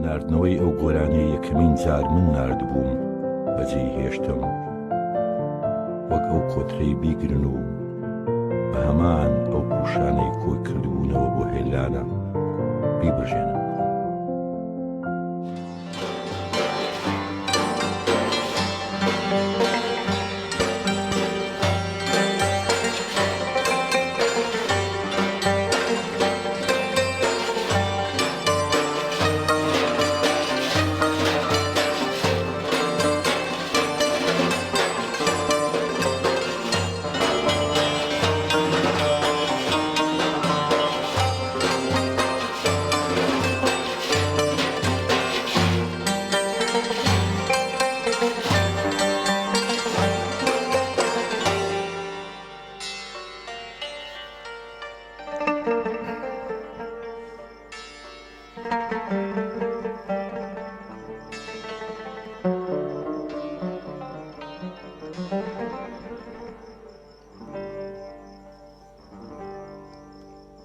ناردنەوەی ئەو گۆرانیەی یەکەمین جار من ناردبووم بەجێی هێشتم وەک ئەو کۆترەی بیگرن و بە هەمان ئەو پوشانەی کۆی کردبوونەوە بۆ هێلانە بیبرژێنن.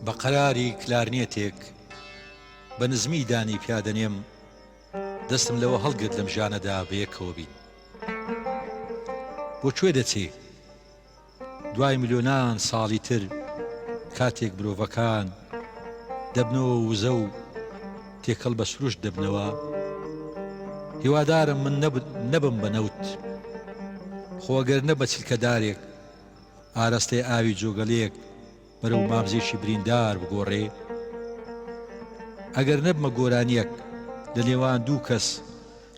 بە قەراری کلارنێتێک بە نزمی دانی پیا دەنێم دەستم لەوە هەڵگرت لەم ژانەدا بەیەکەوە بین بۆ کوێ دەچێ؟ دوای ملیۆنان ساڵی تر کاتێک مرۆڤەکان دەبنەوە وزە و تێکەڵ بە سروشت دەبنەوە، هیوادارم من نەبم بە نەوت، خۆ گەر نە بە چلکە دارێک ئارەستەی ئاوی جۆگەلەیەک بەرەو مامزێکی بریندار بگۆڕێ، ئەگەر نەبمە گۆرانییەک لە نێوان دوو کەس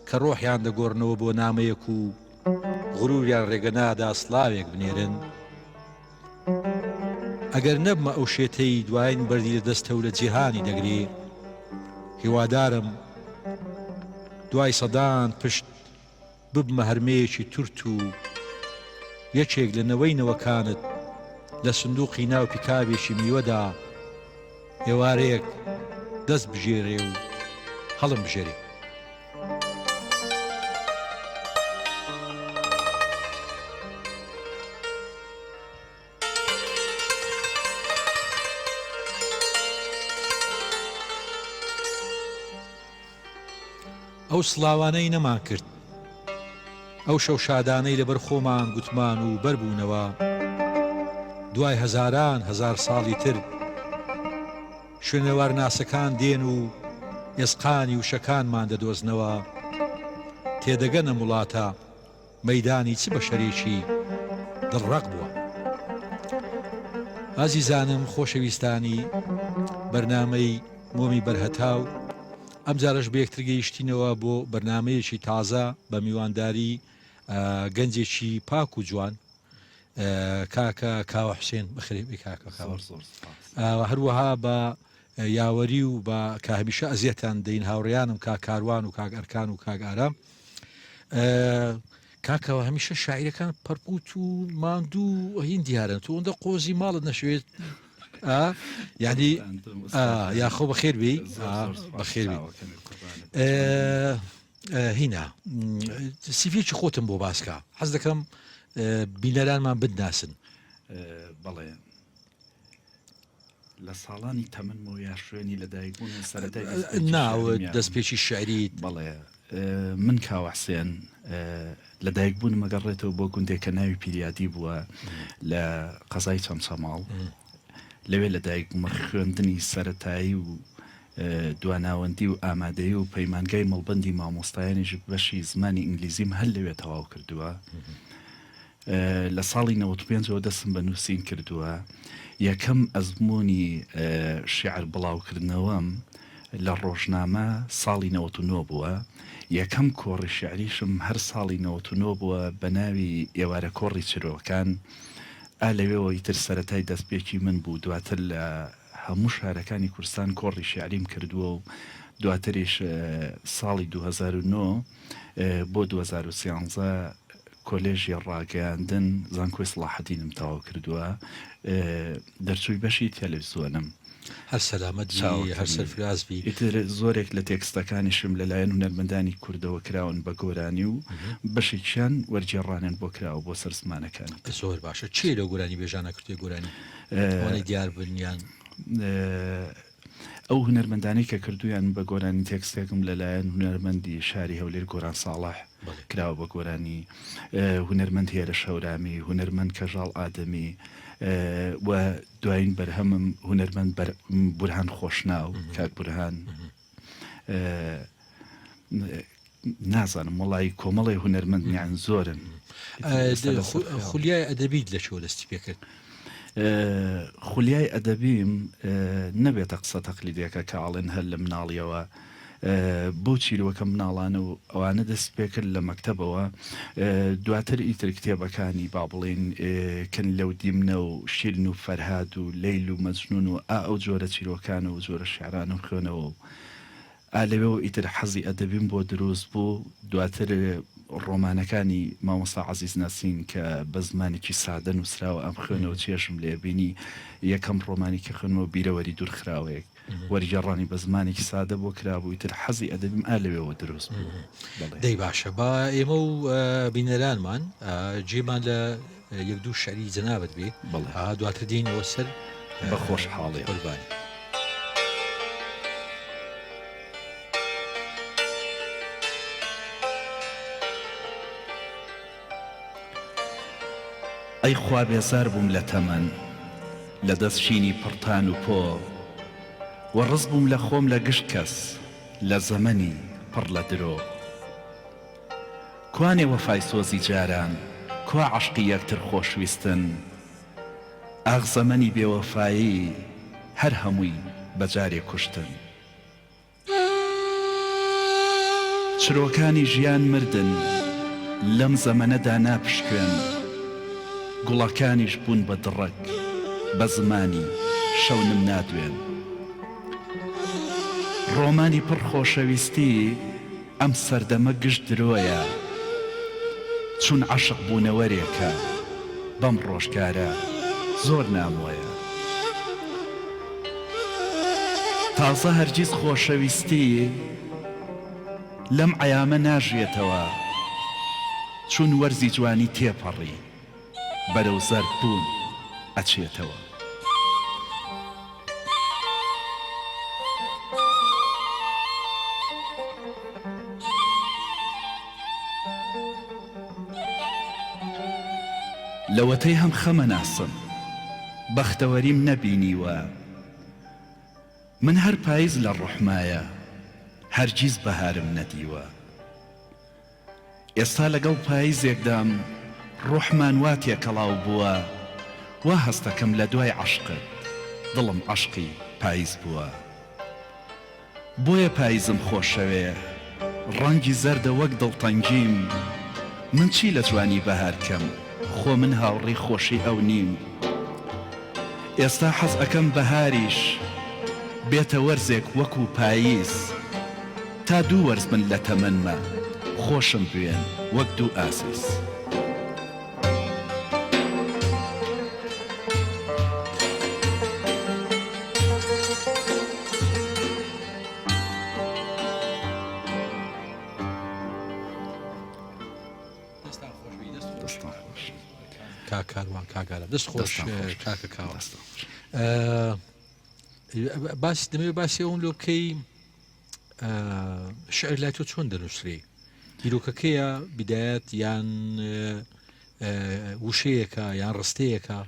کە ڕۆحیان دەگۆڕنەوە بۆ نامەیەک و غروریان ڕێگە نادا سڵاوێک بنێرن، ئەگەر نەبمە ئەو شێتەی دواین بەردی لە دەستە و لە جیهانی دەگرێ، هیوادارم دوای سەدان پشت ببمە هەرمەیەکی تورت و یەکێک لە نەوەی نەوەکانت لە سندوقی ناو پیکابێکی میوەدا ئێوارەیەک دەست بژێرێ و هەڵم بژێرێ. ئەو سڵاوانەی نەمان کرد، ئەو شەوشادانەی لەبەر خۆمان گوتمان و بەربوونەوە، دوای هەزاران هەزار ساڵی تر شوێنەوارناسەکان دێن و ئێسقانی وشەکانمان دەدۆزنەوە، تێدەگەن ئەم وڵاتە مەیدانی چ بەشەرێکی دڵڕەق بووە. ئازیزانم خۆشەویستانی بەرنامەی مۆمی بەرهەتاو ئەمجارەش بەیەکتر گەیشتینەوە بۆ بەرنامەیەکی تازە بە میوانداری گەنجێکی پاک و جوان کاکە کاوە حوسێن بەخێر بێی کاکە کاوە هەروەها بە یاوەری و بە کە هەمیشە ئەزیەتان دەین هاوڕێیانم کاک کاروان و کاک ئەرکان و کاک ئارام کاکەوە هەمیشە شاعیرەکان پەرپوت و ماندوو هین دیارن تو ئەوەندە قۆزی ماڵت نەشوێت یعنی یاخۆ بەخێر بی بەخێر بی هینا سیڤیەکی خۆتم بۆ باسکە حەز دەکەم بینەرانمان بتناسن. بەڵێ لە ساڵانی تەمەنمەوە یا شوێنی لەدایکبوون و سەرەتای دەستپێکی نا شیعریم یا دەستپێکی شیعریت. بەڵێ من کاوە حسێن لەدایکبوونم ئەگەڕێتەوە بۆ گوندێک کە ناوی پیریادی بووە لە قەزای چەمچەماڵ لەوێ لەدایک بوومە خوێندنی سەرەتایی و دواناوەندی و ئامادەیی و پەیمانگای مەڵبەندی مامۆستایانیش بەشی زمانی ئینگلیزیم هەر لەوێ تەواو کردووە. لە ساڵی 95 ەوە دەستم بە نووسین کردووە. یەکەم ئەزموونی شیعر بڵاوکردنەوەم لە ڕۆژنامە ساڵی 99 بووە. یەکەم کۆڕی شیعریشم هەر ساڵی 99 بووە بە ناوی ئێوارە کۆڕی چرۆکان. ئا لەوێوە ئیتر سەرەتای دەستپێکی من بوو. دواتر لە هەموو شارەکانی کوردستان کۆڕی شیعریم کردووە و دواتریش ساڵی 2009 بۆ 2013 کۆلێژی ڕاگەیاندن زانکۆی سڵاحەدینم تەواو کردووە دەرچووی بەشی تەلەڤزیۆنم. هەر سەلامەت بی هەر سەرفراز بی. ئیتر زۆرێک لە تێکستەکانیشم لەلایەن هونەرمەندانی کوردەوە کراون بە گۆرانی و بەشێکیان وەرگێڕانیان بۆ کراوە بۆ سەر زمانەکانی تر. زۆر باشە کێ لەو گۆرانی بێژانە کردووە گۆرانی ئەوانەی دیار بن یان؟ ئەو هونەرمەندانەی کە کردوویان بە گۆرانی تێکستێکم لەلایەن هونەرمەندی شاری هەولێر گۆران ساڵح کراوە بە گۆرانی، هونەرمەند هێرش هەورامی، هونەرمەند کەژاڵ ئادەمی و دوایین بەرهەمم هونەرمەند بورهان خۆشناو، کاک بورهان. نازانم وەڵایی کۆمەڵێ هونەرمەند یان زۆرن. خولیای ئەدەبیت لە کوێوە دەستی پێکرد؟ خولیای ئەدەبیم نەبێتە قسە تەقلیدیەکە کە ئەڵێن هەر لە مناڵیەوە بەو چیرۆکە مناڵانە و ئەوانە دەست پێکرد لە مەکتەبەوە دواتر ئیتر کتێبەکانی با بڵێین کن لەو دیمنە و شیرن و فەرهاد و لەیل و مەجنون و ئا ئەو جۆرە چیرۆکانە و جۆرە شیعرانەم خوێنەوە و ئا لەوێوە ئیتر حەزی ئەدەبیم بۆ دروست بوو، دواتر ڕۆمانەکانی مامۆستا عەزیز نەسین کە بە زمانێکی سادە نووسراوە ئەمخوێنەوە چێژم لێ بینی، یەکەم ڕۆمانی کە خوێندمەوە بیرەوەری دوورخراوەیەک وەرگێڕانی بە زمانێکی سادە بۆ کرابوو، ئیتر حەزی ئەدەبیم ئا لەوێوە دروست بوو. بەڵێ. دەی باشە با ئێمە و بینەرانمان جێمان لە یەک دوو شعری جەنابت بێ، بەڵێ. دواتر دێینەوە سەر بە خۆشحاڵی. قوربانی. ئەی خوا بێزار بووم لە تەمەن لە دەست شینی پڕ تان و پۆ وە ڕز بووم لە خۆم لە گشت کەس لە زەمەنی پڕ لە درۆ کوانێ وەفای سۆزی جاران کوا عەشقی یەکتر خۆشویستن ئاخ زەمەنی بێوەفایی هەر هەمووی بە جارێ کوشتن. چرۆکانی ژیان مردن لەم زەمەنەدا ناپشکوێن گوڵەکانیش بوون بە دڕک بە زمانی شەونم نادوێن. ڕۆمانی پڕ خۆشەویستی ئەم سەردەمە گشت درۆیە چون عەشق بوونەوەرێکە بەم ڕۆژگارە زۆر نامۆیە تازە هەرگیز خۆشەویستی لەم عەیامە ناژیێتەوە چون وەرزی جوانی تێپەڕی بەرەو زەرد بوون ئەچێتەوە. لەوەتەی هەم خەمەناسم بەختەوەریم نەبینیوە من هەر پایز لە ڕۆحمایە هەرگیز بەهارم نەدیوە. ئێستا لەگەڵ پایزێکدام ڕۆحمان وا تێکەڵاو بووە وا هەستەکەم لە دوای عەشقت دڵم عەشقی پایز بووە بۆیە پایزم خۆشەوێ ڕەنگی زەردە وەک دڵتەنگیم من چی لە جوانی بەهار کەم خۆ من هاوڕێی خۆشی ئەو نیم ئێستا حەز ئەکەم بەهاریش بێتە وەرزێک وەکو پایز. تا دوو وەرز بن لە تەمەنما خۆشم بوێن وەک دوو ئازیز. دەستان خۆش بی دەست خۆش کاک کاروان کاک ئارام دەست خۆش کاکە کاوە باس دەمەوێت باسی ئەوم لۆ بکەی شعر لای تۆ چۆن دەنووسری بیرۆکەکەیە بدایەت یان وشەیەکە یان ڕستەیەکە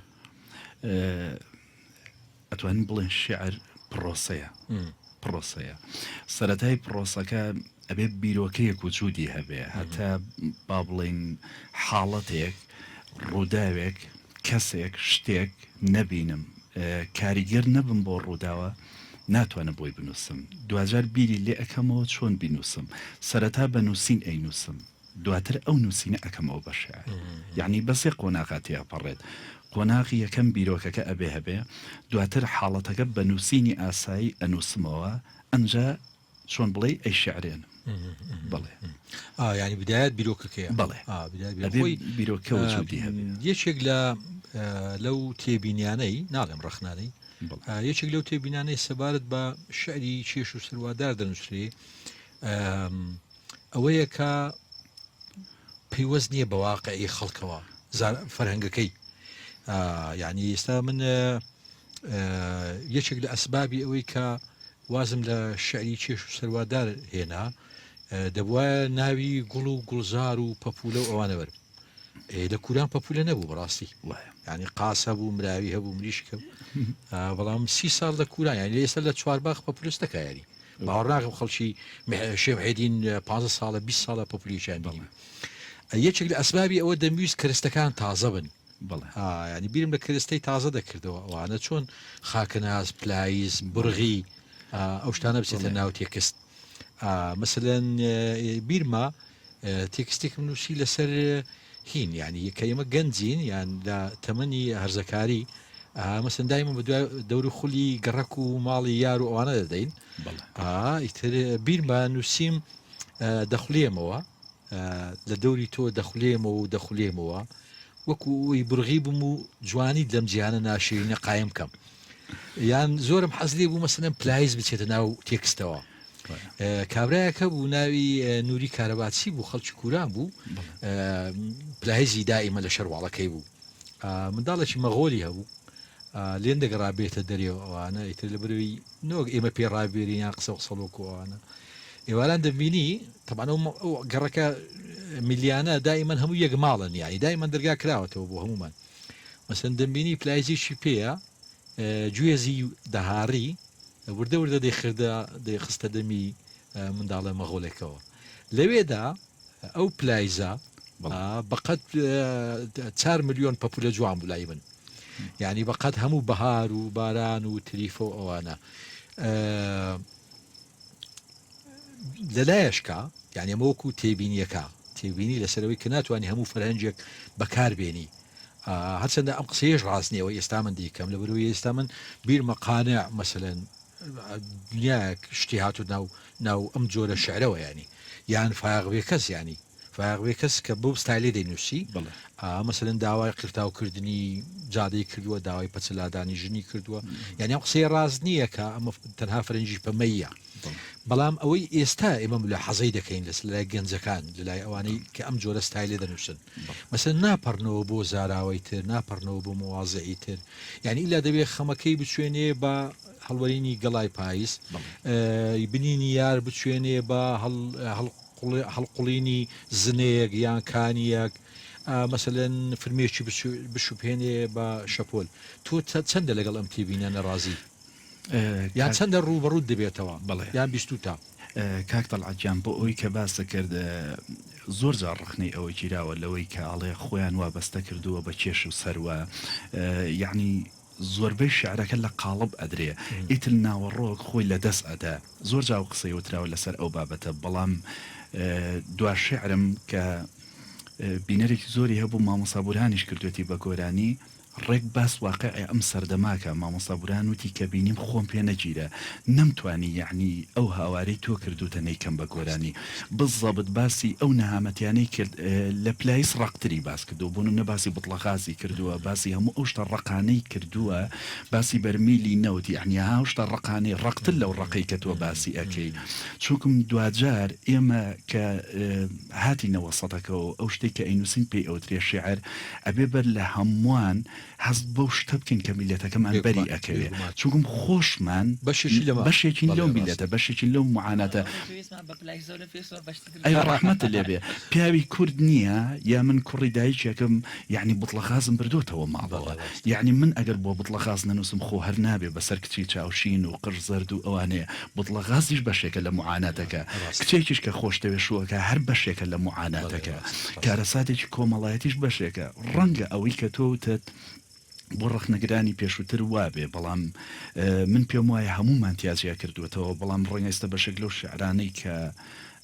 ئەتوانین بڵێن شعر پرۆسەیە پرۆسەیە سەتای پرۆسەکە ئەبێ بیرۆکەیەک وجودی هەبێ هەتا با بڵین حاڵەتێک ڕووداوێک کەسێک شتێک نەبینم کاریگەر نەبم بۆ ڕووداوە ناتوانم بۆی بنووسم دواجار بیری لێ ئەکەمەوە چۆن بینووسم سەرەتا بە نووسین ئەینووسم دواتر ئەو نووسینە ئەکەمەوە بە شیعر یەعنی بە سێ قۆناغا تێئەپەڕێت قۆناغی یەکەم بیرۆکەکە ئەبێ هەبێ دواتر حاڵەتەکە بە نووسینی ئاسایی ئەنووسمەوە ئەنجا چۆن بڵێی ئەیشیعرێنم بەڵێ. ئا یانی بدایەت بیرۆکەکەیە. بەڵێ ئا بدایەت بیرۆکە ئەبێ خۆی بیرۆکە وجودی هەبێ. یەکێک لە لەو تێبینیانەی ناڵێم ڕەخنانەی بەڵێ. یەکێک لەو تێبینانەی سەبارەت بە شعری کێش و سەروادار دەنووسرێ ئەوەیە کە پەیوەست نییە بە واقعی خەڵکەوە فەرهەنگەکەی یعنی ئێستا من یەکێک لە ئەسبابی ئەوەی کە وازم لە شعری کێش و سەروادار هێنا دەبواە ناوی گوڵ و گوڵزار و پەپولە و ئەوانە بەرم لە کوران پەپولە نەبوو بەڕاستی ینی قاس هەبوو مراوی هەبوو مریشکە بەڵام سی ساڵ لە کوران یانی ئێستا لە چوارباخ پەپولستەکە یاری باوەڕ ناکەم خەڵکی شێخ عێدین 15 ساڵە 20 ساڵە پەپولیان بینی یەکێک لە ئەسبابی ئەوە دەمویست کەرستەکان تازە بن ینی بیرم لە کەرستەی تازە دەکردەوە ئەوانە چۆن خاکەناز پلایز برغی ئەو شتانە بچێتە ناو تێکست مەسەلەن بیرمە تێکستێکم نووسی لەسەر هین یعنی کە ئێمە گەنجین یان لە تەمەنی هەرزەکاری مەسن دایمە بە دوای دەور و خولی گەڕەک و ماڵی یار و ئەوانە دەدەین ئیتر بیرمە نووسیم دەخولێمەوە لە دەوری تۆ دەخولێمەوە و دەخولێمەوە وەکو ئەوی برغی بم و جوانیت لەم جیهانە ناشرینە قایم کەم یان زۆرم حەز لێ بوو مەسەلەن پلایز بچێتە ناو تێکستەوە کابراایەک هەبوو ناوی نوری کارەباچی بوو خەڵکی کوران بوو پلایزی دائیمە لە شەرواڵەکەی بوو منداڵێکی مەغۆلی هەبوو لێن دەگەڕا بێتە دەرێ و ئەوانە ئیتر لە بەرەوەی نۆک ئێمە پێ ڕابێرین یان قسە و قسەڵۆک و ئەوانە ئێواران دەبینی تەبعەن ئەو گەڕەکە میلیانە دائیمەن هەموو یەک ماڵن یانی دائیمەن دەرگا کراوەتەوە بۆ هەمومان مەسەن دەمبینی پلایزێکی پێیە گوێزی دەهاڕی وردە وردە دەیخردە دەیخستە دەمی منداڵە مەغۆلێکەوە لەوێدا ئەو پلایزە بەقەد چار ملیۆن پەپولە جوان بوو لای من یعنی بەقەد هەموو بەهار و باران و تریفە و ئەوانە لەلایەشکە یعنی ئەمە وەکو تێبینیەکە تێبینی لەسەرەوەی کە ناتوانانی هەموو فەرهەنگێک بەکاربێنی هەرچەندە ئەم قسەیەش ڕاست نییەوە ئێستا من دیکەم لە بەرەوەی ئێستا من بیرمە قانع مەسەلەن دنیایەک شتی هاتو ناو ناو ئەم جۆرە شعرەوە یانی یان فایەق بێکەس یانی فایەق بێکەس کە بەو ستایلەی دەینووسی بەڵێ. مەسەلەن داوای قیرتاوکردنی جادەی کردووە داوای پەچەلادانی ژنی کردووە یانی ئەم قسەیە ڕاست نییە کە ئەمە تەنها فەرەنگی پەمەییە بەڵام ئەوەی ئێستا ئێمە ملاحەزەی دەکەین لەس لەلای گەنجەکان لەلای ئەوانەی کە ئەم جۆرە ستایلە دەنووسن مەسەلەن ناپەڕنەوە بۆ زاراوەی تر ناپەڕنەوە بۆ مەوازعی تر یانی ئیلا دەبێ خەمەکەی بچوێنێ بە هەڵوەرینی گەڵای پایز، بنینی یار بچوێنێ بە هەڵقوڵینی زنەیەک یان کانییەک، مەسەلەن فرمێسکی بشوپێنێ بە شەپۆل. تۆ چەندە لەگەڵ ئەم تێبینانە ڕازی؟ یان چەندە ڕووبەڕووت دەبێتەوە؟ یان بیستووتە؟ کاک تەڵعەت گیان بۆ ئەوەی کە باست کرد زۆر جار ڕەخنەی ئەوە گیراوە لەوەی کە ئەڵێ خۆیان وابەستە کردووە بە کێش و سەروە یەعنی زۆربەی شعرەکە لە قاڵب ئەدرێ ئیتر ناوەڕۆک خۆی لە دەست ئەدا زۆر جاو قسەی وتراوە لەسەر ئەو بابەتە بەڵام دوا شعرم کە بینەرێکی زۆری هەبوو مامۆستا بورهانیش کردوێتی بە گۆرانی ڕێک باس واقعی ئەم سەردەمە کە مامۆستا بورهان وتی کە بینیم خۆم پێ نەگیرا نەمتوانی یەعنی ئەو هاوارەی تۆ کردوتە نەیکەم بە گۆرانی بزەبت باسی ئەو نەهامەتیانەی کرد لە پلایس ڕەقتری باس کردوە بۆ نمونە باسی بتڵە غازی کردوە باسی هەموو ئەو شتە ڕەقانەی کردوە باسی بەرمیلی نەوت یەعنی ها ئەو شتە ڕەقانەی ڕەقتر لەو ڕەقەی کە تۆ باسی ئەکەی چونکم دواجار ئێمە کە هاتینە وەسەتەکەوە ئەو شتەی کە ئەینوسین پێی ئەوترێ شیعر ئەبێ بەر لە هەمووان هەست بەو شتە بکەین کە میللەتەکەمان بەری ئەکەوێ چونکم خۆشمان بەشێکین لەو میللەتە بەشێکین لەو معاناتە ئەی ڕەحمەتت لێ بێ پیاوی کورد نییە یا من کوڕی دایکێکم یەعنی بوتڵە غازم بردۆتەوە ماڵەوە یەعنی من ئەگەر بۆ بوتڵە غاز نەنووسم خۆ هەر نابێ بەسەر کچی چاوشین و قژ زەرد و ئەوانەیە بوتڵە غازیش بەشێکە لە موعاناتەکە کچێکیش کە خۆشتەوێ شووەکە هەر بەشێکە لە موعاناتەکە کارەساتێکی کۆمەڵایەتیش بەشێکە ڕەنگە ئەوەی کە تۆ وتت بۆ ڕەخنەگرانی پێشووتر وابێ بەڵام من پێم وایە هەموومان تیا جیا کردووەتەوە بەڵام ڕەنگە ئێستا بەشێک لەو شیعرانەی کە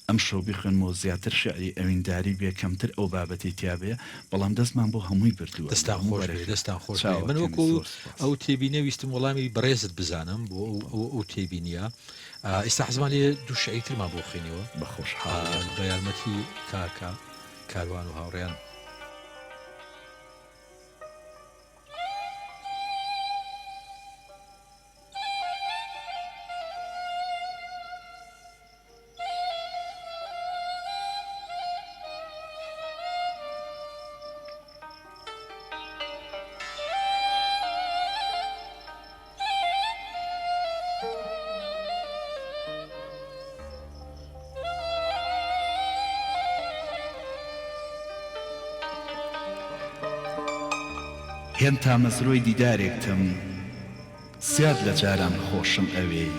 ئەمشەو بیخوێنمەوە زیاتر شیعری ئەوینداری بێ کەمتر ئەو بابەتەی تیا بێ بەڵام دەستمان بۆ هەمووی بردووە لە دەستان هەموو خۆش بێ بەرەکە دەستان خۆش بێ من چاوەکەمی وەکو زۆر سوپاس. ئەو تێبینە ویستم وەڵامی بەڕێزت بزانم بۆ ئەو ئەو ئەو تێبینیە ئێستا حەزمان لێ دوو شیعری ترمان بۆ بخوێنیەوە بە خۆشحاڵیەوە. بە یارمەتی کاکە کاروان و هاوڕێیان. هێند تامەزرۆی دیدارێکتم زیاد لە جاران خۆشم ئەوێی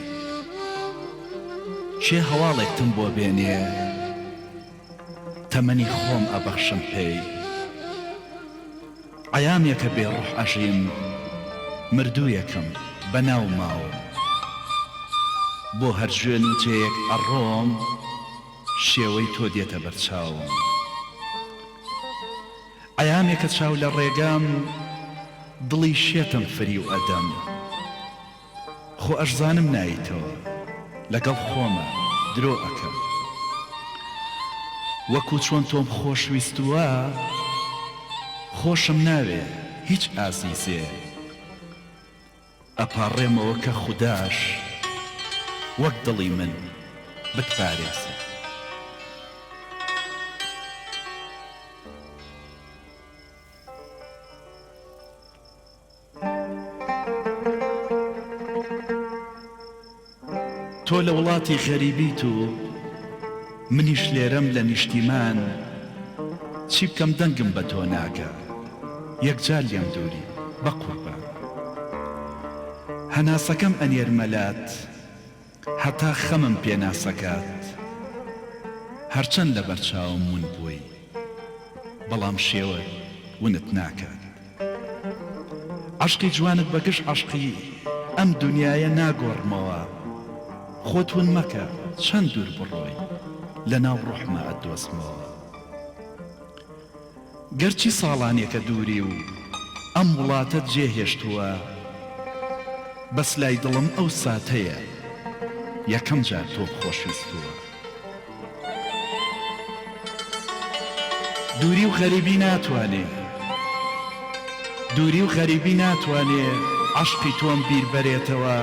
کێ هەواڵێکتم بۆ بێنێ تەمەنی خۆم ئەبەخشم پێی عەیامێکە بێ ڕوح ئەژیم مردوویەکم بە ناو ماوم بۆ هەر جوێن و جێیەک ئەڕۆم شێوەی تۆ دێتە بەر چاوم عەیامێکە چاو لە ڕێگام دڵی شێتم فریو ئەدەم خۆ ئەشزانم نایتەوە لەگەڵ خۆما درۆ ئەکەم وەکو چۆن تۆم خۆش ویستووە خۆشم ناوێ هیچ ئازیزێ ئەپاڕێمەوە کە خوداش وەک دڵی من بتپارێزێ. تۆ لە وڵاتی غەریبیت و منیش لێرەم لە نیشتیمان چی بکەم دەنگم بە تۆ ناگا یەکجار لێم دووری بەقوربان هەناسەکەم ئەنێرمە لات هەتا خەمم پێناسەکات هەرچەند لەبەر چاوم ون بووی بەڵام شێوەت ونت ناکات. عەشقی جوانت بە گژ عەشقی ئەم دونیایە ناگۆڕمەوە خۆت ون مەکە چەند دوور بڕۆی لە ناو ڕۆحما ئەتدۆزمەوە گەرچی ساڵانێکە دووری و ئەم وڵاتەت جێ هێشتووە بەس لای دڵم ئەو ساتەیە یەکەم جار تۆم خۆشویستووە. دووری و غەریبی ناتوانێ دووری و غەریبی ناتوانێ عەشقی تۆم بیر بەرێتەوە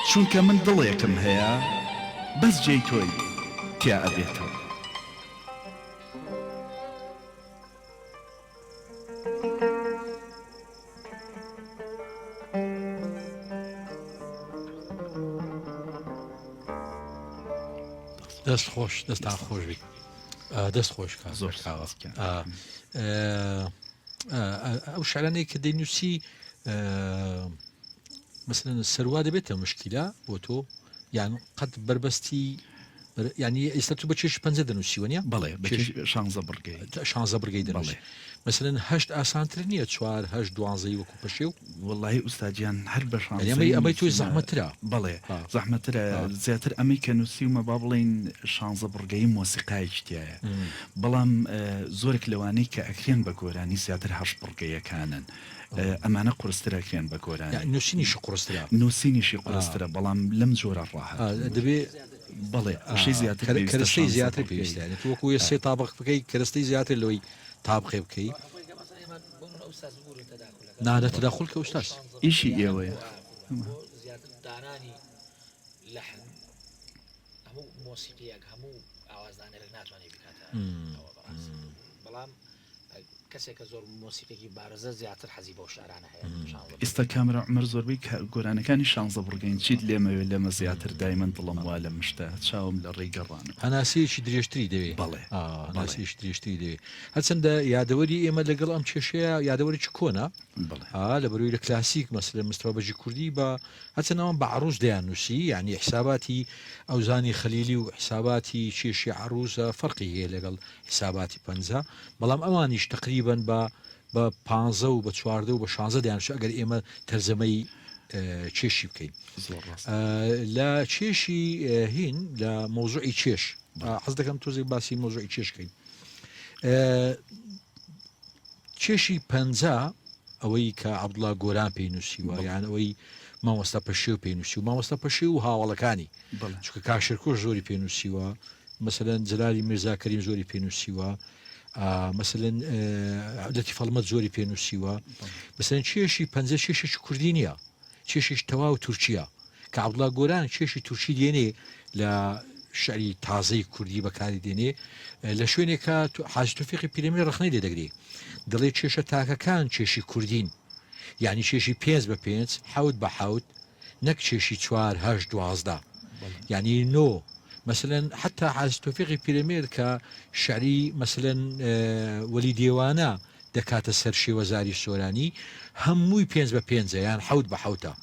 چونکە من دڵێکم هەیە بەس جێی تۆی تیا ئەبێتەوە. دەست خۆش دەستان خۆش بیت دەست خۆش زۆر ئەو شعرانەی کە دەینووسی مەسەلەن سەروا دەبێتە مشکیلە بۆ تۆ یان قەت بەربەستی ینی ئێستا تو بە چێش پەنجە دەنووسی وە نیە بەڵێ شانزە بڕگەی شانزە بڕگەی دەنووسی مەسەلەن هەشت ئاسانتر نییە چوار هەشت دوانزەی وەکو پەشێو وەڵی ئوستاجیان هەر بە شانزەی ئەمەی تۆی زەحمەترە بەڵێ زەحمەترە زیاتر ئەمەی کە نووسیومە با بڵێین شانزە بڕگەی مۆسیقایەکی تایە بەڵام زۆرێک لەوانەی کە ئەکرێن بە گۆرانی زیاتر هەشت بڕگەیەکانن ئەمانە قورستر ئەکرێن بە گۆرانی. یانی نووسینیشی قورسترە. نووسینیشی قورسترە بەڵام لەم جۆرە ڕاهات. دەبێ بەڵێ وشەی زیاتر پێویستە. کەرەستەی زیاتر پێویستە یانی تۆ وەکوو سێ تابق بکەی کەرەستەی زیاتر لەوەی تابقێ بکەی. نا نا تەداخول کە ئوستاز. ئیشی ئێوەیە. زیاتر دانانی لەحن هەموو مۆسیقیەک هەموو ئاوازدانەرێک ناتوانێت بیکاتە ئەوە بەڕاستی بەڵام کەسێک کە زۆر مۆسیقێکی بارزە زیاتر حەزی بەو شعرانە هەیە. ئیستا کامران عومەر زۆربەی گۆرانەکانی شانزە بڕگەین چیت لێمەوێ لەمە زیاتر دایمەن دڵم وا لە مشتە چاوم لە ڕێی گەڕانم. هەناسەیەکی درێژتری دەوێ. بەڵێ هەناسەیەکی درێژتری دەوێ. هەرچەندە یادەوەری ئێمە لەگەڵ ئەم کێشەیە یادەوەرێکی کۆنە. بەڵێ. ئا لەبەرەوەی لە کلاسیک مەسەلەن مستەفا بەگی کوردی بە هەرچەند ئەوان بە عەرووز دەیان نووسی یانی حیساباتی ئەوزانی خەلیلی و حیساباتی کێشی عەرووزە فەرقی هەیە لەگەڵ حیساباتی پەنجە بەڵام ئەوانیش تەقریبەن بە بە پانزە و بە چواردە و بە شانزە دەیاننووسی ئەگەر ئێمە تەرجەمەی کێشی بکەین زۆر ڕاست. لە کێشی هین لە مەوزوعی کێش حەز دەکەم تۆزێک باسی مەوزوعی کێش کەین کێشی پەنجا ئەوەی کە عەبدوڵا گۆران پێی نووسیوە یان ئەوەی مامۆستا پەشێو پێی نووسی و مامۆستا پەشێو و هاوەڵەکانی چونکە کاک شێرکۆش زۆری پێ نووسیوە مەسەلەن جەلالی میرزا کەریم زۆری پێ نووسیوە مەسەلەن لەتیف هەڵمەت زۆری پێ نووسیوە مەسەلەن کێشی پەنجە کێشێکی کوردی نییە کێشێکی تەواو تورکییە کە عەبدوڵا گۆران کێشی تورکی دێنێ لە شعری تازەی کوردی بەکاری دێنێ لە شوێنێکە حاجی تۆفیقی پیرەمێرد ڕەخنەی لێ دەگرێ دەڵێ کێشە تاکەکان کێشی کوردین یعنی کێشی پێنج بە پێنج حەوت بە حەوت نەک کێشی چوار هەشت 12 یعنی نۆ مەسەلەن حتا حاجی تۆفیقی پیرەمێرد کە شعری مەسەلەن وەلی دێوانە. دەکاتە سەر شێوەزاری سۆرانی هەمووی پێنج بە پێنجە یان حەوت بە حەوتە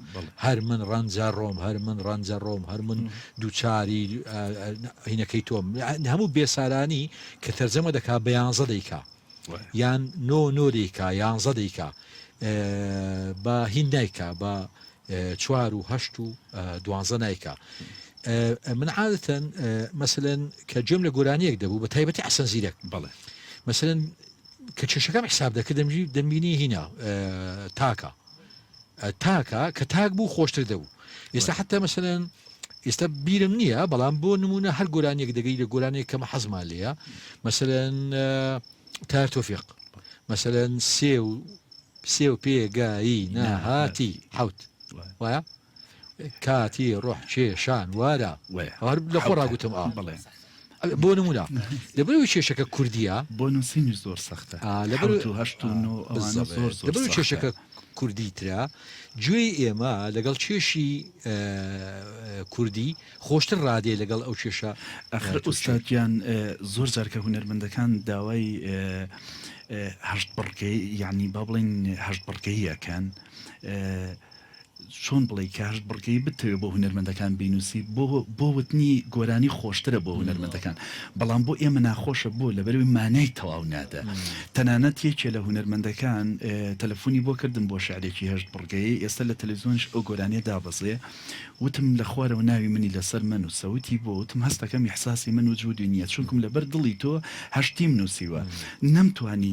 هەر من ڕەنجە ڕۆم هەر من ڕەنجە ڕۆم هەر من دووچاری هینەکەی تۆم هەموو بێسارانی کە تەرجەمە دەکا بە یانزە دەیکا یان نۆ نۆ دەیکا یانزە دەیکا بە هین نایکا بە چوار و هەشت و دوانزە نایکا من عادەتەن مەسەلەن کە گوێم لە گۆرانیەک دەبوو بە تایبەتی حەسەن زیرەک بەڵێ مەسەلەن کە کێشەکەم حساب دەکرد دەمبینی هینا تاکە تاکە کە تاک بوو خۆشتر دەبوو ئێستا حتا مەسەلەن ئێستا بیرم نییە بەڵام بۆ نمونە هەر گۆرانیەک دەگەی لە گۆرانێک کەمە حەزمان لێیە مەسەلەن تار تۆفیق مەسەلەن سێ و سێ و پێ گایی ناهاتی حوت وایە کاتی ڕۆح کێشان وارە هەر لە خۆ ڕاگوتم ئا بەڵێ بۆ نمونە لەبەرەوەی کێشەکە کوردیە بۆ نووسینیش زۆر سەختە لەبەر و هەشت و نۆ ئەوانە زۆر زۆر لەبەرەوەی کێشەکە کوردی ترە گوێی ئێمە لەگەڵ کێشی کوردی خۆشتر ڕادێ لەگەڵ ئەو کێشە ئەخر ئوستاد گیان زۆر جار کە هونەرمەندەکان داوای هەشت بڕگەی یعنی با بڵێین هەشت بڕگەیی ئەکەن چۆن بڵێی کە هەشت بڕگەی بتەوێ بۆ هونەرمەندەکان بینوسی بۆ بۆ وتنی گۆرانی خۆشترە بۆ هونەرمەندەکان بەڵام بۆ ئێمە ناخۆشە بۆ لەبەرەوەی مانای تەواو نادا تەنانەت یەکێ لە هونەرمەندەکان تەلەفۆنی بۆ کردم بۆ شعرێکی هەشت بڕگەیی ئێستا لە تەلەفزیۆنیش ئەو گۆرانیە دابەزێ وتم لە خوارەوە ناوی منی لەسەر مەنوسە وتی بۆ وتم هەستەکەم ئیحساسی من وجودی نیە چونکم لەبەر دڵی تۆ هەشتیم نوسیوە نەمتوانی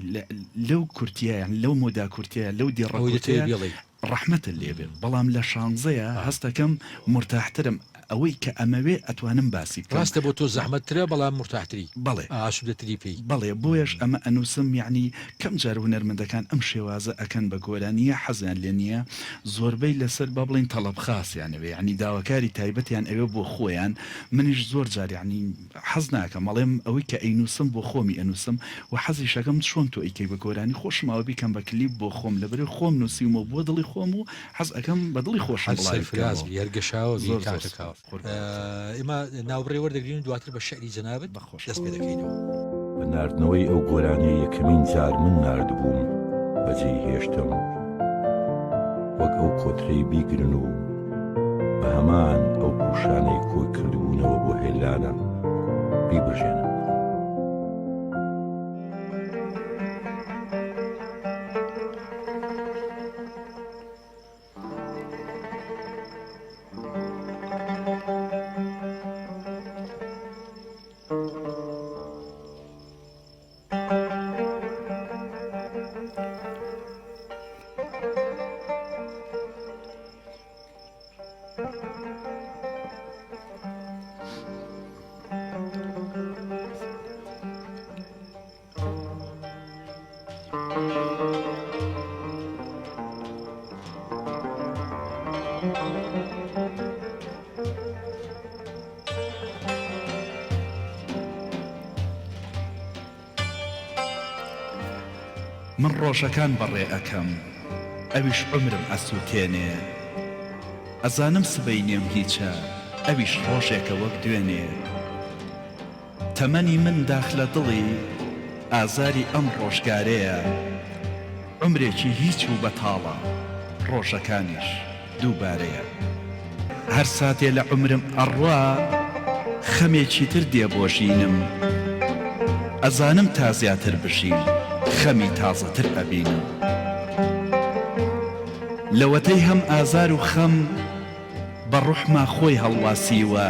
لەو کورتیە یان لەو مۆدا کورتەیە لەو دێڕە ئەوەی دەتەوێ کورتەیە بیڵێی. ڕەحمەتت لێ بێ بەڵام لە شانزەیە هەستەکەم مورتاحترم ئەوەی کە ئەمەوێ ئەتوانم باسی بکەم. ڕاستە بۆ تۆ زەحمەتترە بەڵام مورتاحتری بەڵێ. ئاسودەتری پێی. بەڵێ بۆیەش ئەمە ئەنوسم یەعنی کەم جار هونەرمەندەکان ئەم شێوازە ئەکەن بە گۆرانی یا حەزیان لێ نیە زۆربەی لەسەر با بڵێین تەڵەب خاسیان ئەوێ یەعنی داواکاری تایبەتیان ئەوێ بۆ خۆیان منیش زۆر جار یەعنی حەز ناکەم ئەڵێم ئەوەی کە ئەینوسم بۆ خۆمی ئەنوسم وە حەزیش ئەکەم چۆن تۆ ئەیکەی بە گۆرانی خۆشم ئاوا بیکەم بە کلیپ بۆ خۆم لەبەرئەوەی خۆم نوسیومە و بۆ دڵی خۆم و حەز ئەکەم بە دڵی خۆشم هەر بڵاوی سەرفراز بکەمەوە بی هەر گەشاوە بی زۆر زۆر کاکە سوپاس کاوە قوربانت. ئێمە ناوبڕێ وەردەگرین و دواتر بە شیعری جەنابت بە خۆشحاڵی. دەست پێ دەکەینەوە. بە ناردنەوەی ئەو گۆرانیە یەکەمین جار من ناردبووم بەجێی هێشتم وەک ئەو کۆترەی بیگرن و بە هەمان ئەو پووشانەی کۆی کردبوونەوە بۆ هێلانە بیبرژێنن. من ڕۆژەکان بەڕێ ئەکەم ئەویش عومرم ئەسوتێنێ ئەزانم سبەینێم هیچە ئەویش ڕۆژێکە وەک دوێنێ تەمەنی من داخ لە دڵی ئازاری ئەم ڕۆژگارەیە عومرێکی هیچ و بەتاڵە ڕۆژەکانیش دووبارەیە. هەر ساتێ لە عومرم ئەڕوا خەمێکی تر دێ بۆ ژینم ئەزانم تا زیاتر بژیم خەمی تازەتر ئەبینم لەوەتەی هەم ئازار و خەم بە ڕوحما خۆی هەڵواسیوە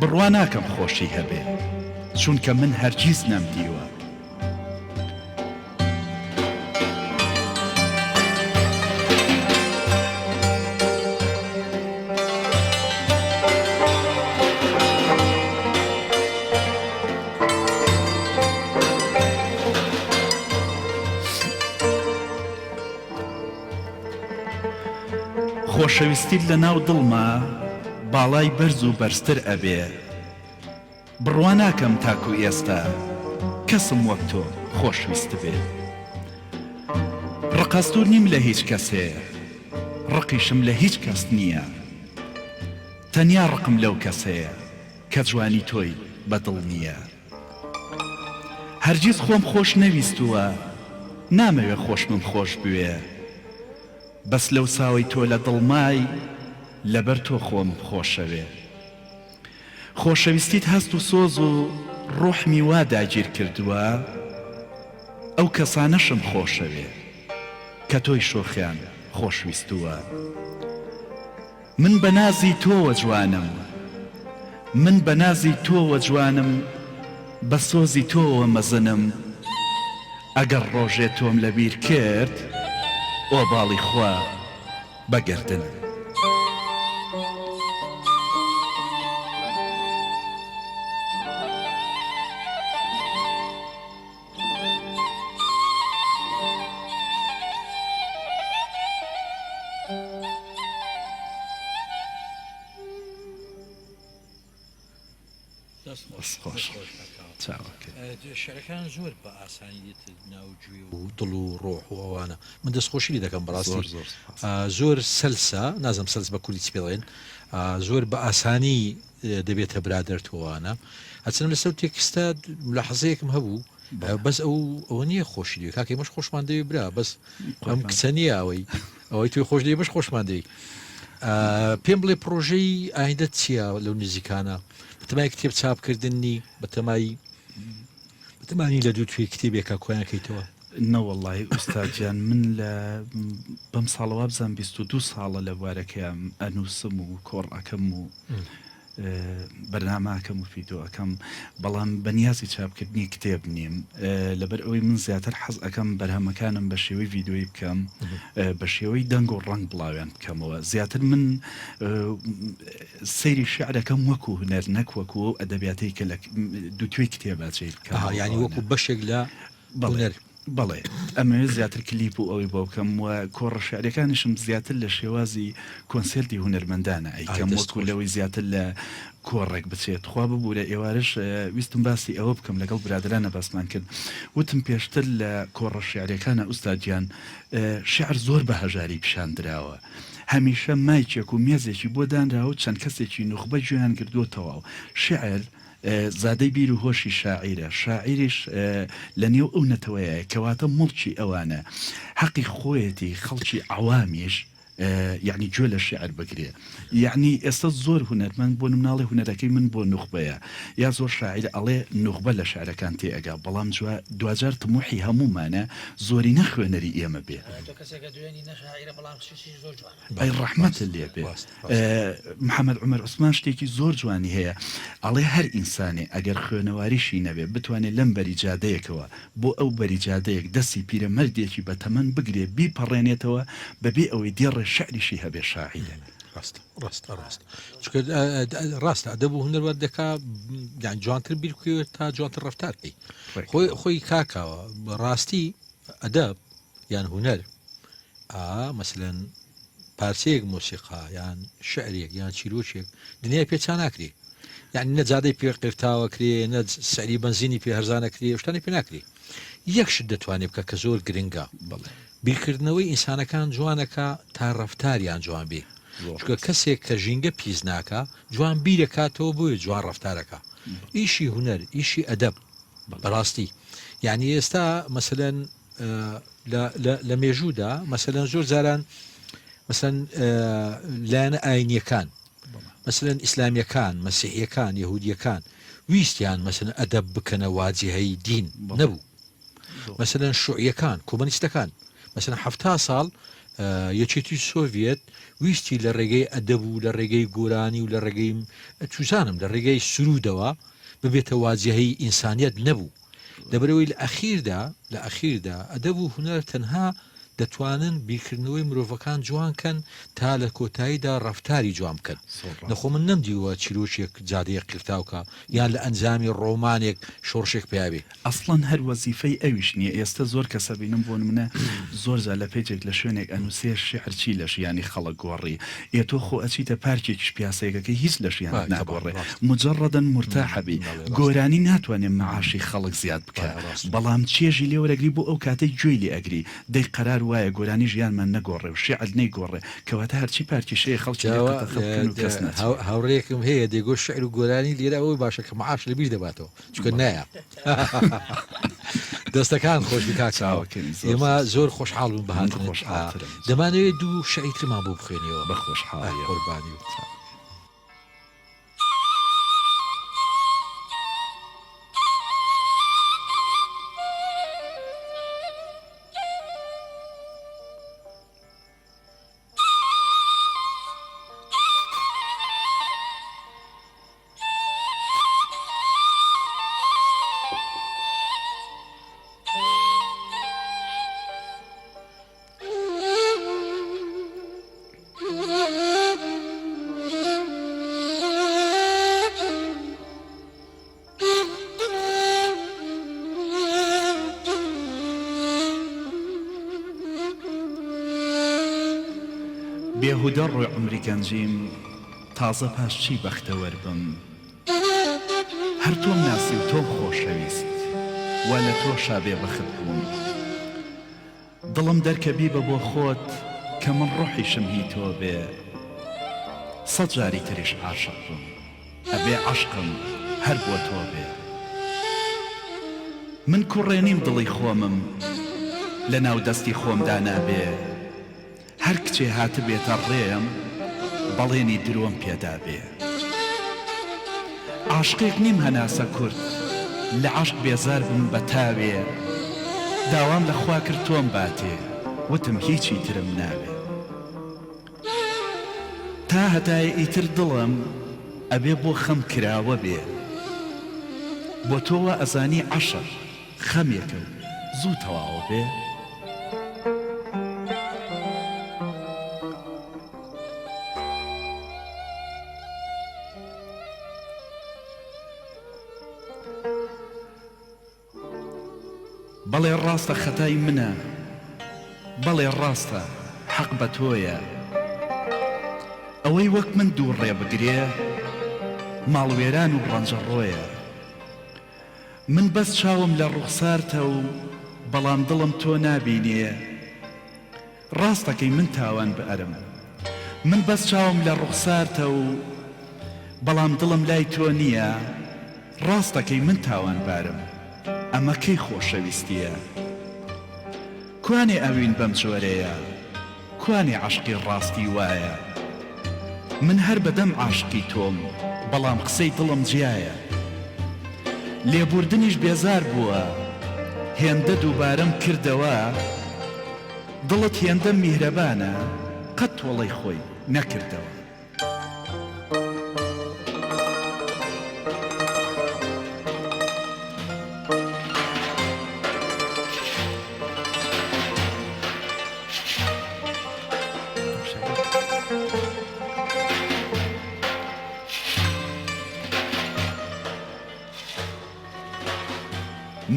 بڕوا ناکەم خۆشی هەبێ چونکە من هەرگیز نەمدیوە. خۆشەویستیت لە ناو دڵما باڵای بەرز و بەرزتر ئەبێ. بڕوا ناکەم تاکو ئێستا کەسم وەک تۆ خۆش ویستبێ. ڕقەستوور نیم لە هیچ کەسێ، ڕقیشم لە هیچ کەس نییە. تەنیا ڕقم لەو کەسەیە کە جوانی تۆی بە دڵ نییە. هەرگیز خۆم خۆش نەویستووە. نامەوێ خۆشمم خۆش بوێ بەس لەوساوەی تۆ لە دڵمای لەبەر تۆ خۆم خۆشەوێ خۆشەویستیت هەست و سۆز و ڕۆحمی وا داگیر کردووە ئەو کەسانەشم خۆشەوێ کە تۆی شۆخیان خۆشویستووە من بە نازی تۆوە جوانم من بە نازی تۆوە جوانم بە سۆزی تۆوە مەزنم ئەگەر ڕۆژێ تۆم لەبیر کرد ئۆباڵی خوا بە گەردنم. شعرەکان زۆر بە ئاسانی دێت ناو گوێ و دڵ و ڕۆح و ئەوانە من دەستخۆشی لێ دەکەم بەڕاستی زۆر سەلسە نازم سەلس بە کوردی چی پێ دەڵێن زۆر بە ئاسانی دەبێتە برادەر تۆوانە ئەچنم لەسەر تێکستە ملاحەزەیەکم هەبوو بەس ئەو ئەوە نییە خۆشی دوێ کاکەی مەش خۆشمان دەوێ برا بەس ئەم کچە نییە ئەوەی ئەوەی توی خۆش دەوێ بەش خۆشمان دەوی پێم بڵێ پرۆژەی ئایندە چییە لەو نزیکانە بەتەمای کتێب چاپکردنی بەتەمای بەتەمانی لە دوو توێ کتێبێکە کۆیان کەیتەوە نەوەڵی ئوستاد گیان من لە بەم ساڵە وابزانم 22 ساڵە لە بوارەکەیان ئەنووسم و کۆڕ ئەکەم و بەرنامە ئەکەم و فیدۆ ئەکەم بەڵام بەنیازی چاپکردنی کتێب نیم لەبەر ئەوەی من زیاتر حەز ئەکەم بەرهەمەکانم بە شێوەی ڤیدۆیی بکەم بە شێوەی دەنگ و ڕەنگ بڵاویان بکەمەوە زیاتر من سەیری شعرەکەم وەکو هونەر نەک وەکو ئەو ئەدەبیاتەی کە لە دووتوێی کتێبا چێ بکەم یانی وەکو بەشێک لە هونەر. بەڵێ ئەمەوێت زیاتر کلیپ و ئەوەی بۆ بکەم و کۆڕە شعریەکانیشم زیاتر لە شێوازی کۆنسێرتی هونەرمەندانە ئەیکەم وەکو لەوەی زیاتر لە کۆڕێک بچێت تخوا ببورە ئێوارەش ویستم باسی ئەوە بکەم لەگەڵ برادەرانە باسمان کرد وتم پێشتر لە کۆڕە شعریەکانە ئوستاد گیان شعر زۆر بە هەژاری پیشان دراوە هەمیشە مایکێک و مێزێکی بۆ دانراوە و چەند کەسێکی نوخبە گوێیان گردووە تەواو شعر زادەی بیر و هۆشی شاعیرە، شاعیریش لە نێو ئەو نەتەوەیە، کەواتە موڵکی ئەوانە، هەقی خۆیەتی خەڵکی عەوامیش یەعنی گوێ لە شیعر بگرێ. یەعنی ئێستا زۆر هونەرمەند بۆ نمونە ئەڵێ هونەرەکەی من بۆ نوخبەیە، یا زۆر شاعیر ئەڵێ نوخبە لە شیعرەکان تێ ئەگا، بەڵام دواجار تموحی هەموومانە زۆرینە خوێنەری ئێمە بێ. تۆ کەسێکە دوێنی نە شاعیرە بەڵام شیعری زۆر جوانە. ئەی ڕەحمەتت لێ بێ. محەمەد عومەر عوسمان شتێکی زۆر جوانی هەیە ئەڵێ هەر ئینسانێ ئەگەر خوێنەواریشی نەبێ بتوانێ لەم بەری جادەیەکەوە بۆ ئەو بەری جادەیەک دەستی پیرەمەردێکی بە تەمەن بگرێ بیپەڕێنێتەوە بەبێ ئەوەی دێڕێ شعریشی هەبێ شاعیرە. ڕاستە ڕاستە ڕاستە چونکە ڕاستە ئەدەب و هونەر وات دەکا یان جوانتر بیر بکەوێت تا جوانتر ڕەفتار بکەی خۆی خۆی کاکاوە ڕاستی ئەدەب یان هونەر ئا مەسەلەن پارچەیەک مۆسیقا یان شعرێک یان چیرۆکێک دنیای پێ چا ناکرێ یعنی نە جادەی پێ قیرتاوە کرێ نە سعری بەنزینی پێ هەرزانە کرێ شتانی پێ ناکرێ یەک شت دەتوانێت بکە کە زۆر گرنگە بەڵێ بیرکردنەوەی ئینسانەکان جوانەکە تا ڕەفتاریان جوان بێ زۆر چونکە کەسێک کە ژینگە پیس ناکا جوان بیرەکاتەوە بۆیە جوان ڕەفتارەکە ئیشی هونەر ئیشی ئەدەب بەڕاستی یعنی ئێستا مەسەلەن لە مێژوودا مەسەلەن زۆر جاران مەسەن لایەنە ئاینیەکان مەسەلەن ئیسلامیەکان مەسیحیەکان یهودیەکان ویستیان مەسەن ئەدەب بکەنە واجهەی دین نەبوو مەسەلەن شوعیەکان کۆمەنیستەکان مەسەن ه ساڵ یەکێتی سۆڤێت ویستی لە ڕێگەی ئەدەب و لە ڕێگەی گۆرانی و لە ڕێگەی چوزانم لە ڕێگەی سرودەوە ببێتە واجهەی ئینسانیت نەبوو لەبەرئەوەی لە ئەخیردا لە ئەخیردا ئەدەب و هونەر تەنها دەتوانن بیرکردنەوەی مرۆڤەکان جوان کەن تا لە کۆتاییدا ڕەفتاری جوان بکەن. نەخۆ من نەمدیوە چیرۆکێک جادەیەک قیرتاو کا یان لە ئەنجامی ڕۆمانێک شۆڕشێک پەیا بێ. ئەسڵەن هەر وەزیفەی ئەویش نیە ئێستە زۆر کەس ئەبینم بۆ نمونە زۆر جار لە پەیجێک لە شوێنێک ئەنوسێ شیعر چی لە ژیانی خەڵک گۆڕی ئێ تۆ خۆ ئەچیتە پارکێکیش پیاسەیەک ئەکەی هیچ لە ژیانت ناگۆڕێ موجەڕەدەن مورتاحەبی گۆرانی ناتوانێ مەعاشی خەڵک زیاد بکا بەڵام چێژی لێ وەرەگری بۆ ئەو کاتەی گوێی لێ ئەگری دەی قەرار وایە گۆرانی ژیانمان نەگۆڕێ و شیعر نەیگۆڕێ کەواتە هەرچی پارکیش هەیە خەڵکی لێ قەدەخە بکەن و کەس نەچێ. هاوڕێیەکم هەیە دەیگۆ شیعر و گۆرانی لێرە ئەوەی باشە کە مەعاش لەبیر دەباتەوە چونکە نایە. دەستەکان خۆش بی کاک کاوە. چاوەکەنی زۆر ئێمە زۆر زۆر خۆشحاڵ بووین بە من هاتنت. خۆشحاڵترم. دەمانەوێت دوو شعری ترمان بۆ بخوێنیەوە. بە خۆشحاڵیەوە. قوربانی و. بێهودە ڕووی عومری گەنجیم تازە پاش چی بەختەوەر بم هەر تۆم ناسی و تۆم خۆشەویست وا لە تۆشا بێ بەخت بووم دڵم دەرکە بیبە بۆ خۆت کە من ڕۆحیشم هی تۆ بێ سەد جاری تریش عاشق بم ئەبێ عەشقم هەر بۆ تۆ بێ من کوڕێ نیم دڵی خۆمم لە ناو دەستی خۆمدا نابێ هەر کچێ هاتبێتە ڕێم بەڵێنی درۆم پێدابێ عاشقێک نیم هەناسە کورت لە عەشق بێزار بم بە تاوێ داوام لە خوا کرد تۆم باتێ وتم هیچی ترم ناوێ تا هەتایە ئیتر دڵم ئەبێ بۆ خەم کراوە بێ بۆ تۆ وا ئەزانی عەشق خەمێکە و زوو تەواوە بێ؟ بەڵێ ڕاستە خەتای منە بەڵێ ڕاستە حەق بە تۆیە ئەوەی وەک من دوو ڕێ بگرێ ماڵوێران و ڕەنجەڕۆیە. من بەس چاوم لە ڕوخسارتە و بەڵام دڵم تۆ نابینێ ڕاستەکەی من تاوان بارم من بەس چاوم لە ڕوخسارتە و بەڵام دڵم لای تۆ نییە ڕاستەکەی من تاوان بارم ئەمە کەی خۆشەویستیە کوانێ ئەوین بەم جۆرەیە کوانێ عەشقی ڕاستی وایە من هەر بە دەم عاشقی تۆم بەڵام قسەی دڵم جیایە لێبوردنیش بێزار بووە هێندە دووبارەم کردەوە دڵت هێندە میهرەبانە قەت تۆڵەی خۆی نەکردەوە.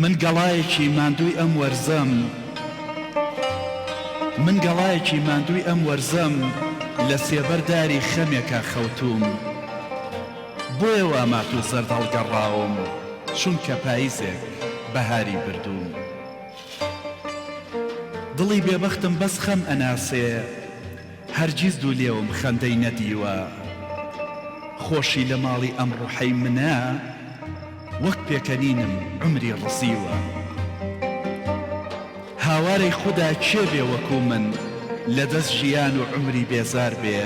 من گەڵایەکی ماندووی ئەم وەرزەم من گەڵایەکی ماندووی ئەم وەرزەم لە سێبەر داری خەمێکا خەوتووم بۆیە وا مات و زەرد هەڵگەڕاوم چونکە پایزێک بەهاری بردووم دڵی بێبەختم بەس خەم ئەناسێ هەرگیز دوو لێوم خەندەی نەدیوە خۆشی لە ماڵی ئەم ڕوحەی منە وەک پێکەنینم عومری ڕزیوە هاوارەی خودا کێ بێ وەکوو من لە دەست ژیان و عومری بێزار بێ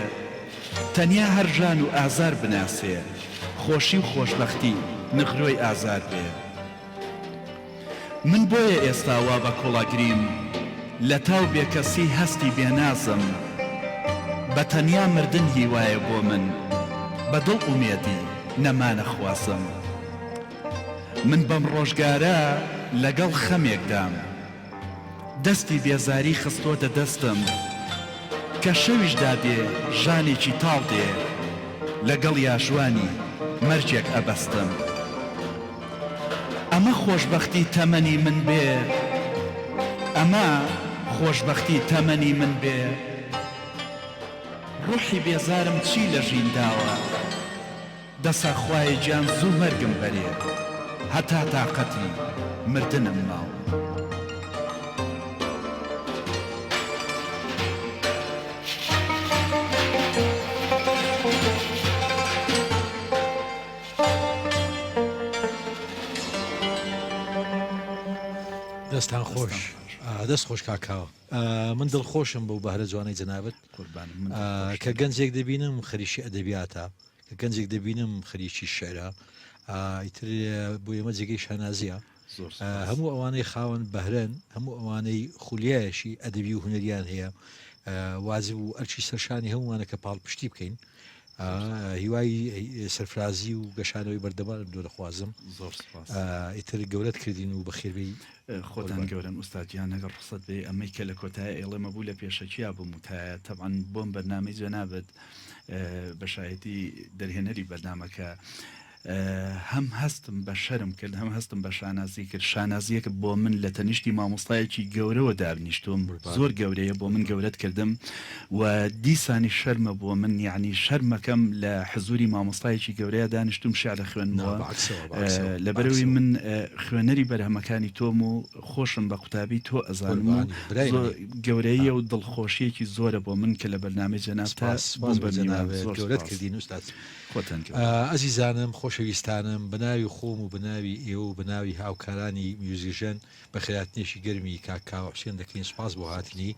تەنیا هەر ژان و ئازار بناسێ خۆشی و خۆشبەختی نغرۆی ئازار بێ. من بۆیە ئێستا وا بە کوڵەگریم لە تاو بێکەسی هەستی بێ نازم بە تەنیا مردن هیوایە بۆ من بە دڵ ئومێدی نەمانە خوازم من بەم ڕۆژگارە لەگەڵ خەمێکدام دەستی بێزاری خستۆتە دەستم کە شەویش دادێ ژانێکی تاڵ دێ لەگەڵیا ژوانی مەرگێک ئەبەستم ئەمە خۆشبەختی تەمەنی من بێ ئەمە خۆشبەختی تەمەنی من بێ ڕۆحی بێزارم چی لە ژین داوە. دەسا خوایە گیان زوو مەرگم بەرێ هەتا تاقەتی مردنم ماوە. دەستان خۆش دەست خۆش کاک کاوە من دڵخۆشم بەو بەهرە جوانەی جەنابت کە گەنجێک دەبینم خەریکی ئەدەبیاتە کە گەنجێک دەبینم خەریکی شعرە ئیتر بۆ ئێمە جێگەی شانازیە هەموو ئەوانەی خاوەن بەهرەن هەموو ئەوانەی خولیایەکی ئەدەبی و هونەریان هەیە واجب و ئەرکی سەرشانی هەمووانە کە پاڵپشتی بکەین هیوای سەرفرازی و گەشانەوەی بەردەوامت بۆ دەخوازم. زۆر سوپاس. ئیتر گەورەت کردین و بەخێربێی. خۆتان گەورەن ئوستاد گیان ئەگەر ڕوخسەت بێ ئەمەی کە لە کۆتایی ئەیڵێم ئەبوو لە پێشەکیا بووم وتایە تەبعەن بۆم بەرنامەی جەنابت بە شایەتی دەرهێنەری بەرنامەکە هەم هەستم بە شەرم کرد هەم هەستم بە شانازی کرد شانازیەک بۆ من لە تەنیشتی مامۆستایەکی گەورەوە دابنیشتوم زۆر گەورەیە بۆ من گەورەت کردم و دیسانی شەرمە بۆ من یەعنی شەرمەکەم لە حزوری مامۆستایەکی گەورەیا دانیشتوم شعر ئەخوێنمەوە لەبەرئەوەی من خوێنەری بەرهەمەکانی تۆم و خۆشم بە قوتابی تۆ ئەزانم و زۆر گەورەیە و دڵخۆشیەکی زۆرە بۆ من کە لە بەرنامەی جەنابتا بووم بە میوان زۆر گەورەت کردین ئوستاد خۆتان گەورە. ئەزیزانم خۆشەویستانم بەناوی خۆم و بەناوی ئێوە و بەناوی هاوکارانی میوزیژەن بەخێرهاتنێکی گەرمی کاک کاوە حوسێن دەکەین سوپاس بۆ هاتنی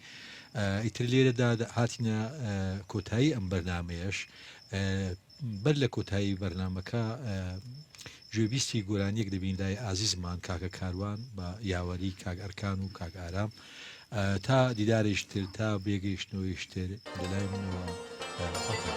ئیتر لێرەدا هاتینە کۆتایی ئەم بەرنامەیەش بەر لە کۆتایی بەرنامەکە گوێبیستی گۆرانیەک دەبین لای ئازیزمان کاکە کاروان بە یاوەری کاک ئەرکان و کاک ئارام تا دیدارێکی تر تا بێگەیشتنەوەیش تر لەلای منەوە خواتان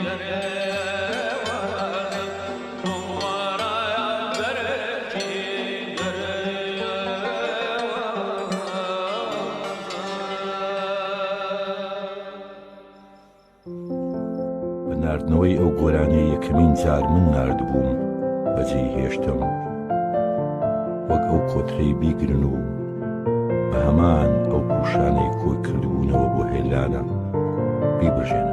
لەگەڵ. بە ناردنەوەی ئەو گۆرانیە یەکەمین جار من ناردبووم بەجێی هێشتم وەک ئەو کۆترەی بیگرن و بە هەمان ئەو پوشانەی کۆی کردبوونەوە بۆ هێلانە بیبرژێنن.